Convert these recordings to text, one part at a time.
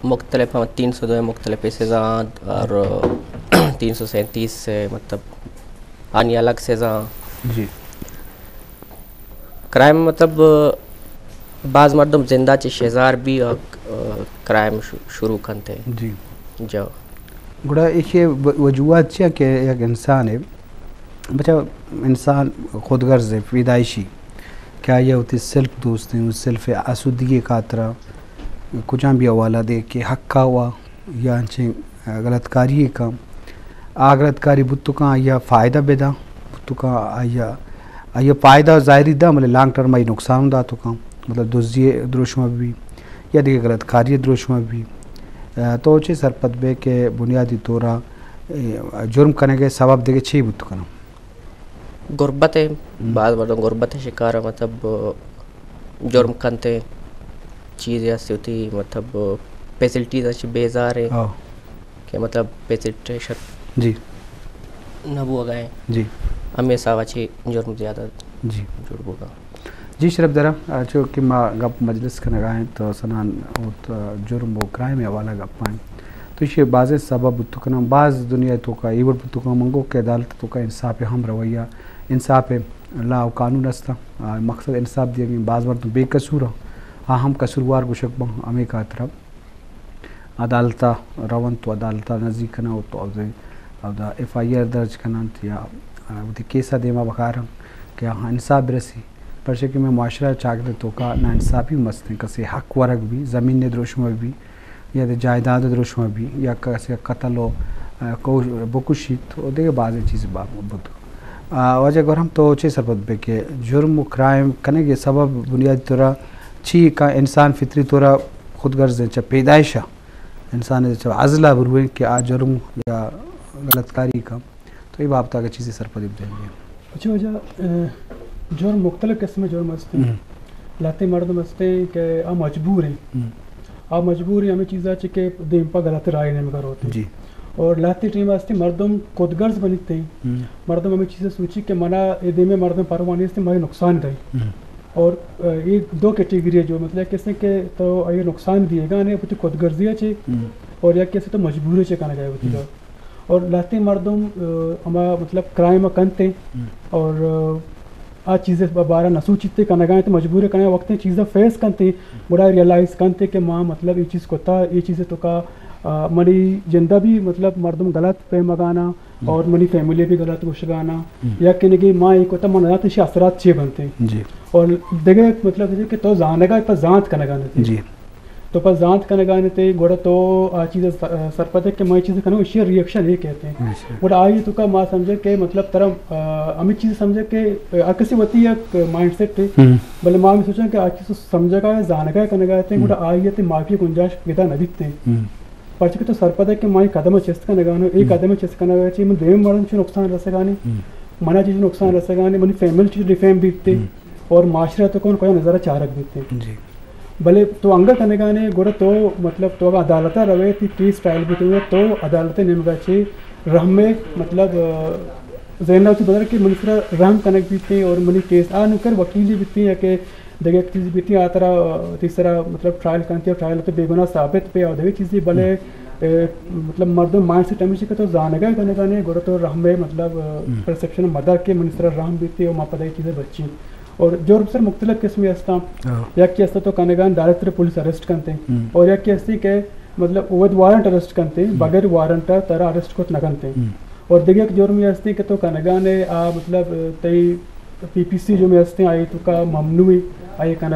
مختلف، ہاں، تین سو دو مختلف سزا اور تین سو سینتیس سے، مطلب، آنی الگ سزا۔ جی۔ کرائم، مطلب، بعض مردم زندہ چہ شزار بھی، آ، کرائم شو-، شروع کنتے۔ جی۔ جو۔ گڑا ایشی و-، وجوہات چیا کہ یک انسان ہے، بچا، انسان خود غرض ہے، پیدائشی، کہ آئی وتی سلف دوست ہیں، سلف آسودگی خاطرہ کجام بھی حوالہ دے کہ حق کا ہوا یا انچیں غلط کاری کم، آ غلط کاری بوت کنت، آئی ءَ فائدہ بدنت، بوت کنت آئی ءَ، آئی ءَ فائدہ ظاہری دنت، بلے لانگ ٹرم ءَ آئی ءَ نقصان دات کنت، مطلب دزی ءِ دروشم ءَ بہ بیت یا دگہ غلط کاری ءِ دروشم ءَ بہ بیت۔ آ، تو چے سرپد بئے کہ بنیادی طور ءَ، اے، جرم کنگ ءِ سبب دگہ چے بوت کنت؟ غربت ءَ، ہم۔ بعض مردم غربت ءِ شکار انت، مطلب، جرم کنت، چیزے ہستی ہوتی، مطلب، فیسلٹیز چہ بیزار انت۔ ہاں۔ کہ مطلب فیسلٹیشن جی۔ نہ بوگا ہے۔ جی۔ ہمے حساب چہ جرم زیادہ جی۔ جوڑ بوگا۔ جی شرف دارا، آ، چو کہ ما گپ مجلس کنگا ہیں تو سنان اوت، آ، جرم و کرائم حوالہ گپ ہیں۔ تو یہ بازیں سبب بوت کنن، باز دنیا تو کا ایور بوت کنن منگو کہ عدالت تو کا انصاف ہم رویہ، انصاف لا و قانون است، آ، مقصد انصاف دیگیں، باز مردم بے قصور ہیں، آ ہم قصوروار گوشگ بن ہمیں خاطرہ۔ عدالت ءَ رونت و عدالت ءَ نزیک کناں و تو اودا، اودا ایف آئی آر درج کننت یا، آ، وتی کیس ءَ دیما بکارن کہ آہاں انصاف برسی۔ پرچہ کہ مئے معاشرہ چاگرد توکا ناانصافی مستیں، کسے حق ورگ بی، زمین ءِ دروشم بی یا دے جائیداد ءِ دروشم بی یا کسے قتل و، آ، کوش-، بکشیت و دگہ بازیں چیز با-، بوت۔ آ، واجہ گوھرام تو چے سرپد بے کہ جرم و کرائم کنگ ءِ سبب بنیادی طور ءَ چی کا انسان فطری طور ءَ خود غرض چہ پیدائش ءَ انسان چہ ازل ءَ برویں کہ آ جرم یا غلط کاری کن، تو اے بابت ءَ اگہ چیزے سرپدی بدئے۔ اچھا واجہ، اہ، جرم مختلف قسم جرم ہستیں۔ ہم۔ لہتے مردم ہستیں کہ آ مجبور ہیں۔ ہم۔ آ مجبور ہیں ہمیں چیزا چہ کہ دیم پہ غلط راہ نیمگا روتے۔ جی۔ اور لہتے ٹیم ہستیں مردم خود غرض بنیتے ہیں۔ ہم۔ مردم ہمیں چیزیں سوچی کہ منا اے دیمے مردم پرواہ نیست، منا نقصان دے۔ ہم۔ اور، اہ، یہ دو کیٹیگری ہے جو مطلب کسے کہ تو یہ نقصان دیے گا نے وتی خود غرضی چہ، ہم۔ اور یا کسے تو مجبوری چہ کنگا ہے وتی ہم۔ اور لہتے مردم، اہ، ہما مطلب کرائم کنتے ہم۔ اور، اہ، آ چیز بارہ نہ سوچیتے کنگا ہیں تو مجبور کنگا وقت چیز فیس کنتے، گڑا ریئلائز کنتے کہ ما مطلب یہ چیز کتا، یہ چیز تو کا، اہ، منی جندہ بھی مطلب مردم غلط پیمگانا ہم۔ اور منی فیملی بھی غلط گوشگانا ہم۔ یا کہ نگی ما یہ کتا من نہ تشی اثرات چی بنتے۔ جی۔ اور دگہ مطلب یہ کہ تو زانگا پہ زانت کنگا نتے۔ جی۔ تو پہ زانت کنگا نتے، گڑا تو آ چیز س-، سرپد ہے کہ میں چیز کنوں، اسی ری ایکشن یہ کہتے ہیں۔ اچھا۔ گڑا آئی تو کا ما سمجھے کہ مطلب ترا، آ، ہمیں چیز سمجھے کہ، آ، ہر کسی وتی یک مائنڈ سیٹ ہے۔ ہم۔ بلے ما ہمیں سوچا کہ آ چیز سمجھگا ہے، زانگا ہے، کنگا ہے، ہم۔ گڑا آئی تے معافی گنجائش پیدا نہ بیتے۔ ہم۔ پرچہ کہ تو سرپد ہے کہ ما یہ قدم چست کنگا نو، یہ ہم۔ قدم چست کنگا چی من دیم مردم چی نقصان رسگانی، ہم۔ منا چی نقصان رسگانی، منی فیملی چی ڈیفیم بیتے، ہم۔ اور معاشرہ تو کون کوئی نظر چارگ بیتے۔ جی۔ بلے تو انگا کنگانے، گڑا تو، مطلب، تو اگاں عدالت ءَ روے، تی کیس ٹرائل بیتے، تو عدالت ءِ نیمگا چے رحم ءِ، مطلب، آ، ذہن ءَ تو بدل کہ منی سرا رحم کنگ بیتے اور منی کیس آ نوکر وکیلی بیتے یا کہ دگہ یک چیز بیتے، آ ترا، آ، تی سرا، مطلب، ٹرائل کنتے اور ٹرائل تو بے گناہ ثابت پہ اور دگہ چیزی، بلے، اے، مطلب، مردم مائنڈ سیٹ ہمیشہ کہ تو زانگا کنگانے، گڑا تو رحم ءِ، مطلب، آ، ہم۔ پرسپشن مدار کہ منی سرا رحم بیتے اور ما پدا یہ چیزیں بچیں۔ اور جرم سر مختلف قسمے ہستاں۔ ہاں۔ یکے ہستا تو کنگان ڈائریکٹ پولیس اریسٹ کنتے۔ ہم۔ اور یکے ہستی کہ مطلب ود وارنٹ اریسٹ کنتے، ہم۔ بغیر وارنٹ ترا اریسٹ کت نہ کنتے۔ ہم۔ اور دگہ یک جرمے ہستی کہ تو کنگان ہے، آ، مطلب، تئی پی پی سی جو میں ہستے آئی تو کا ممنوع ہے، آئی کنگ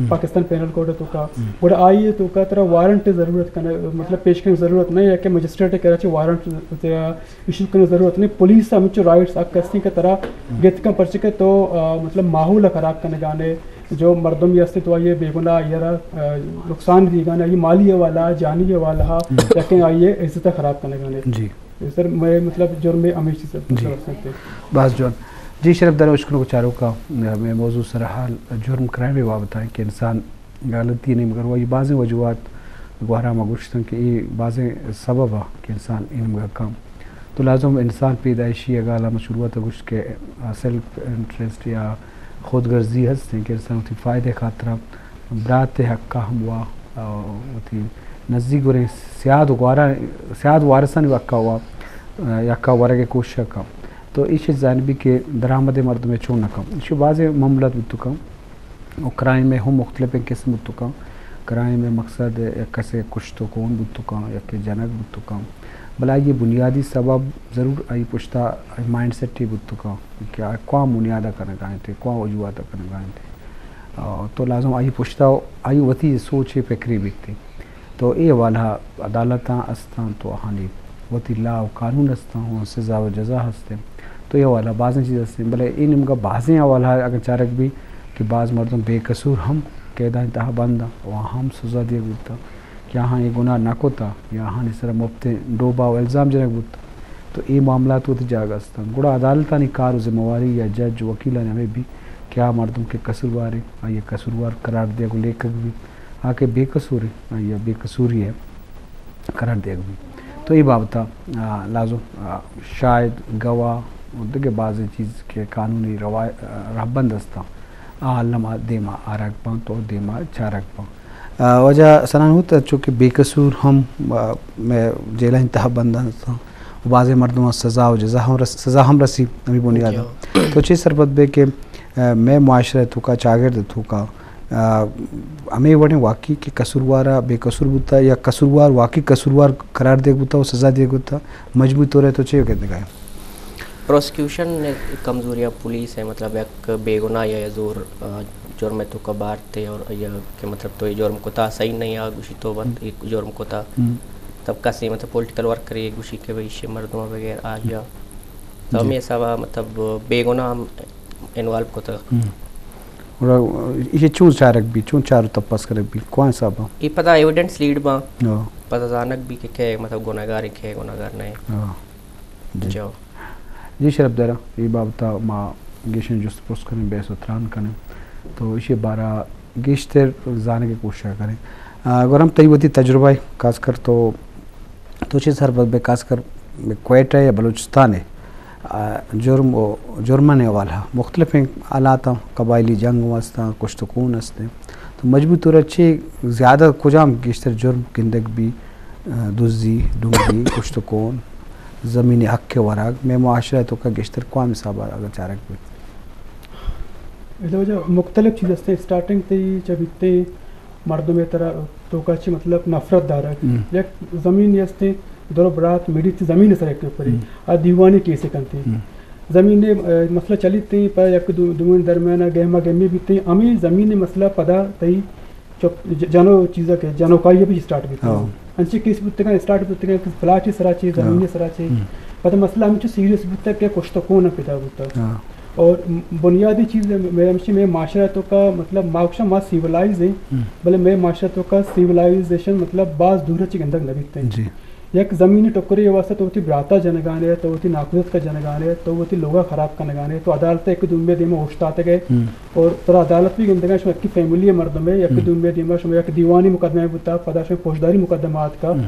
ہم۔ پاکستان پینل کوڈ تو کا۔ ہم۔ گڑا آئی تو کا ترا وارنٹ ضرورت کنگ، مطلب، پیش کنگ ضرورت نہیں ہے کہ مجسٹریٹ کراچی وارنٹ ترا ایشو کنگ ضرورت نہیں۔ پولیس ہمچو رائٹس حق ہستی کہ ترا ہم۔ گت کن، پرچہ کہ تو، آ، مطلب ماحول خراب کنگانے، جو مردم یہ ہستی تو آئیے بے گناہ یہ را، آ، نقصان دیگانے، یہ مالی والا، جانی والا، ہم۔ یا کہ آئیے عزت خراب کنگانے۔ جی۔ سر، میں مطلب جرم ہمیں چیز جی۔ سمجھتے۔ باز جوان۔ جی شرف دار اشکنو چاروکا، میں موضوع سر حال جرم کرائم بابت ہے کہ انسان غلطی نیمگا روی، بازیں وجوہات گوھرام ءَ گوشتن کہ اے بازیں سبب ءَ کہ انسان اے نیمگا کم۔ تو لازم انسان پیدائشی ءَ گال ءَ ما شروعات ءَ گوشت کہ سیلف انٹرسٹ یا خود غرضی ہستیں کہ انسان وتی فائدہ خاطر ءَ برات ءِ حق ءَ ہم وا، آ، وتی نزیک گوریں سیاد و گوارا، سیاد وارثانی یکا وا، یکا ورگ ءِ کوشش کن۔ تو ایشی زانبی کہ درآمد مردم چون نہ کن۔ ایشی بازیں معاملات بوت کن۔ و کرائم ءِ ہم مختلفیں قسم بوت کن۔ کرائم ءِ مقصد یک کسے کشت و کون بوت کن، یکے جنگ بوت کن۔ بلے آئی بنیادی سبب ضرور آئی پشتا آئی مائنڈ سیٹ ہی بوت کن کہ آ کواں بنیادا کنگا انت، کواں وجوہاتا کنگا انت۔ آ، تو لازم آئی پشتا آئی وتی سوچ ءُ فکرے بیت۔ تو اے حوالہ عدالتاں استاں، تو آہانی وتی لا و قانون استاں، و سزا و جزا ہستیں۔ تو اے حوالہ بازیں چیز ہستیں، بلے اے نیمگا بازیں حوالہ اگر چارگ بی کہ باز مردم بے قصور ہم قیدانی تہا بند آں و ہم سزا دیگ بوتاں کہ آہاں اے گناہ نہ کتا یا آہانی سرا مفتیں ڈوبا و الزام جنگ بوتا۔ تو اے معاملات وتی جاگہ استاں۔ گڑا عدالتانی کار و ذمہ واری یا جج و وکیلانی ہمے بی کہ آ مردم کہ قصورواریں، آئی قصوروار قرار دیگ و لیکگ بی۔ آ کہ بے قصوریں، آئی ءَ بے قصوری ءَ قرار دیگ بیت۔ تو اے بابت ءَ، آ، لازم، آ، شاہد، گواہ و دگہ بازیں چیز کہ قانونی روا-، آ، رہبند استاں، آ الم ءَ دیما آرگ بنت و دیما چارگ بنت۔ آ، واجہ سنان ہوت چونکہ بے قصور ہم، آ، مئے جیلانی تہا بند استاں و بازیں مردماں سزا و جزا ہم رس-، سزا ہم رسی ہمے بنیاد ءَ۔ جی۔ تو چے سرپد بے کہ، آ، مئے معاشرہ ءِ توکا، چاگرد ءِ توکا، آ، ہمے وڑیں واقعی کہ قصوروارا بے قصور بوتا یا قصوروار واقعی قصوروار قرار دیگ بوتا و سزا دیگ بوتا، مجموعی طور ءَ تو چے گندگا ئے؟ پروسیکیوشن ءِ کمزوری ءَ پولیس ءِ، مطلب، یک بے گناہ یا زور، آ، جرم ءِ توکا بارت ءَ اور یا کہ، مطلب، تو اے جرم کتا صحیح نہیں، آ گوشی تو بند ہم۔ اے جرم کتا۔ ہم۔ تب کسے، مطلب، پولیٹیکل ورکر اے گوشی کہ بھئی، ایشی مردم بغیر آ یا۔ تو جی۔ ہمے حساب ءَ، مطلب، بے گناہ ہم انوالو کتگ۔ ہم۔ گڑا ایشی چون چارگ بی، چون چار و تپاس کنگ بی، کواں حساب ءَ؟ اے پدا ایویڈنس لیڈ باں۔ ہاں۔ پدا زانگ بی کہ کئے، مطلب، گناہگار ایں، کئے گناہگار نہ ایں۔ ہاں۔ جی۔ جو۔ جی شرپ دارا، اے بابت ءَ ما گیشیں جست پرس کنیں، بحث و تران کنیں۔ تو ایشی بارہ گیشتر زانگ ءِ کوشش کنیں۔ آ، گوھرام، تئی وتی تجربہ ءَ، خاص کر تو، تو چے سرپد بے، خاص کر بے کوئٹہ یا بلوچستان ءَ، آ، جرم و جرمانی حوالہ مختلفیں حالات اں، قبائلی جنگ ہم استاں، کشت و کون استیں۔ تو مجموعی طور ءَ چے زیادہ کجام گیشتر جرم گندگ بی، آ، دزی، ڈنگی، کشت و کون، زمین ءِ حق ءِ ورگ، مئے معاشرہ ءِ توکا گیشتر کواں حساب ءَ اگر چارگ بی؟ ادا واجہ مختلف چیز ہستیں، اسٹارٹنگ تئی چہ بیتیں مردم ءِ ترا توکا چہ، مطلب، نفرت دارگ۔ ہم۔ یک زمین ہستیں، در و برات میڑی تئی زمین سر یک پری۔ ہم۔ آ دیوانی کیس کنتے۔ ہم۔ زمین ءِ، اے، مسئلہ چلیت تئی پہ یک دو، دوئیں درمیان ءَ گہما گہمی بیت تئی، ہمے زمین ءِ مسئلہ پدا تئی چپ، ج-، جنو چیزا کہ جنوکائی بھی اسٹارٹ بیت تئی۔ ہاں۔ انچے کیس بوتگاں، اسٹارٹ بوتگاں کہ پلاٹ سرا چے، زمین ہاں۔ سرا چے۔ ہم۔ پدا مسئلہ ہمچو سیریس بوتا کہ کشت و کون پیدا بوتا۔ ہاں۔ اور بنیادی چیز مئے ہمشی، مئے معاشرہ توکا، مطلب، ما گوشاں ما سیولائز ایں، ہم۔ بلے مئے معاشرہ توکا سیولائزیشن، مطلب، باز دور چہ گندگ نہ بیت۔ جی۔ یک زمین ٹکرے واسطہ تو وتی براتا جنگانے، تو وتی ناکوزتکا جنگانے، تو وتی لوگا خراب کنگانے، تو عدالت یک دومی دیما اوشتاتگے۔ ہم۔ اور ترا عدالت بھی گندگا، شما یک فیملی مردم ہے، یک ہم۔ دومی دیما شما یک دیوانی مقدمہ بوتا، پدا شما فوجداری مقدمہ آتکا۔ ہم۔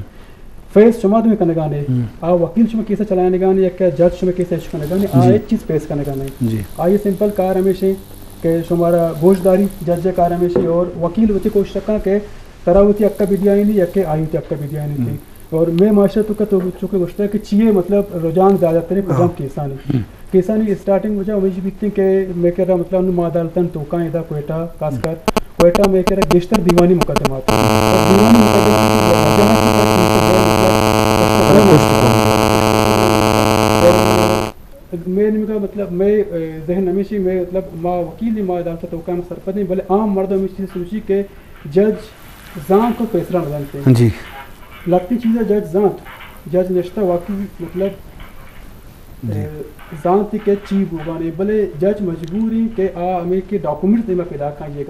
فیس شما دوئیں کنگانے، ہم۔ آ وکیل شما کیسا چلائنگانے، یک جج شما کیسا اش کنگانے، آ جی۔ ایک چیز فیس کنگانے۔ جی۔ آئی سمپل کار ہمیشیں کہ شمارا گوش داری، جج کار ہمیشیں اور وکیل وتی کوشش کن کہ ترا وتی حق بدیائینی یا کہ آئی وتی حق بدیائینی تئی۔ ہم۔ اور مئے معاشرہ توکا تو چونکہ گوشتا کہ چیئے، مطلب، رجحان زیادہ تریں کجام ہاں۔ کیسانی۔ ہم۔ کیسانی اسٹارٹنگ وجہ ہمیشی بیتیں کہ مئے کرا، مطلب، نوں ما عدالتاں توکاں ادا کوئٹہ، خاص کر کوئٹہ مئے کرا گیشتر دیوانی مقدمات۔ اور دیوانی مقدمات، مئے نیمگا، مطلب، مئے، اے، ذہن ہمیشی، مئے، مطلب، ما وکیل ایں، ما عدالت توکاں سرپد ایں، بلے عام مردم ہمیشی سوچی کہ جج زانت و فیصلہ نہ دنت۔ جی۔ لہتیں چیزا جج زانت، جج نشتہ واقعی، مطلب، جی۔ اے، زانت کہ چی بوگانے، بلے جج مجبور ایں کہ آ ہمے کہ ڈاکومنٹ دیما پیدا کن،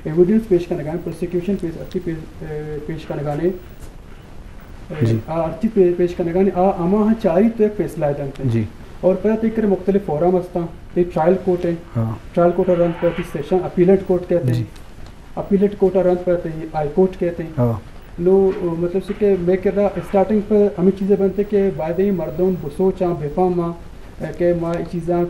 ایویڈنس پیش کنگا ایں، پروسیکیوشن پیش، اتی پیش، اے، پیش کنگا ایں۔ اے، جی۔ آ ہرچی پے-، پیش کنگا ایں، آ ہماہاں چاری تو یک فیصلہ دنت۔ جی۔ اور پدا تئی کرا مختلف فورم ہستاں، تئی ٹرائل کورٹ ہے، ہاں۔ ٹرائل کورٹ رند پہ تئی سیشن، اپیلیٹ کورٹ کہتے ہیں۔ جی۔ اپیلیٹ کورٹ ءَ رند پہ تئی ہائی کورٹ کہتے ہیں۔ ہاں۔ نو، مطلب چی کہ مئے کرا اسٹارٹنگ پہ ہمے چیزے بنتے کہ باید ایں مردم بسوچاں، بفہماں کہ ما اے چیزاں